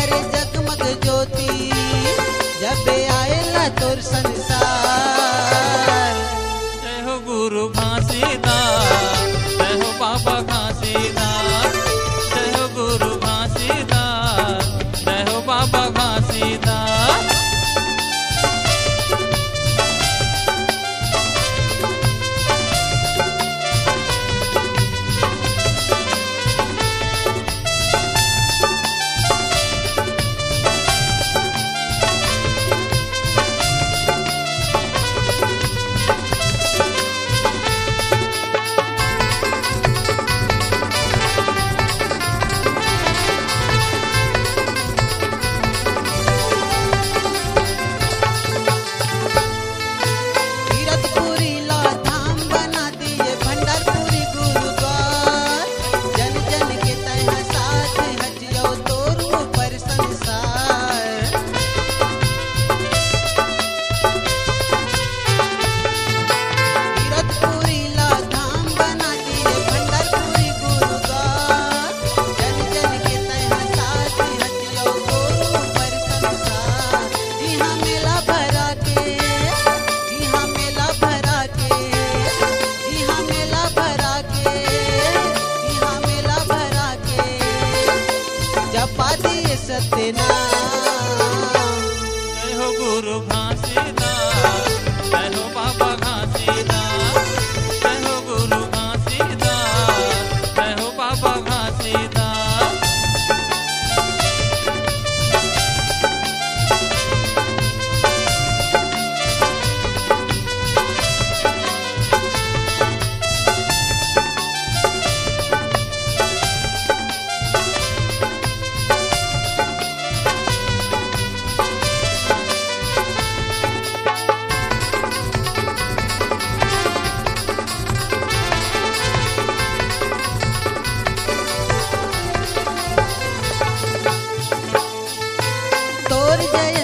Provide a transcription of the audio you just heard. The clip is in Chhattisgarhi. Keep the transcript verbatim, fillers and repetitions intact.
जगमग ज्योति, जब आएला तोर संसार। जय हो गुरु घासीदास, जय हो बाबा घासीदास, जय हो गुरु घासीदास, जय हो बाबा घासीदास। कीरतपुरी ला धाम बना दिए, भंडारपुरी गुरुद्वार। जन जन के तैहा साथ हटियो, तोर ऊपर संसार। कीरतपुरी ला धाम बना दिए, भंडारपुरी गुरुद्वार। जन जन के तैहा साथ हटियो, तोर ऊपर संसार। जिहाँ मेला भरा के, जिहाँ मेला भरा के, जिहाँ मेला भरा के, जिहाँ मेला भरा के, जपा दिए सत्यनाम। जय हो गुरु घासीदास, जय हो बाबा घासीदास, जय हो गुरु घासीदास, जय हो बाबा घासीदास। तोर जय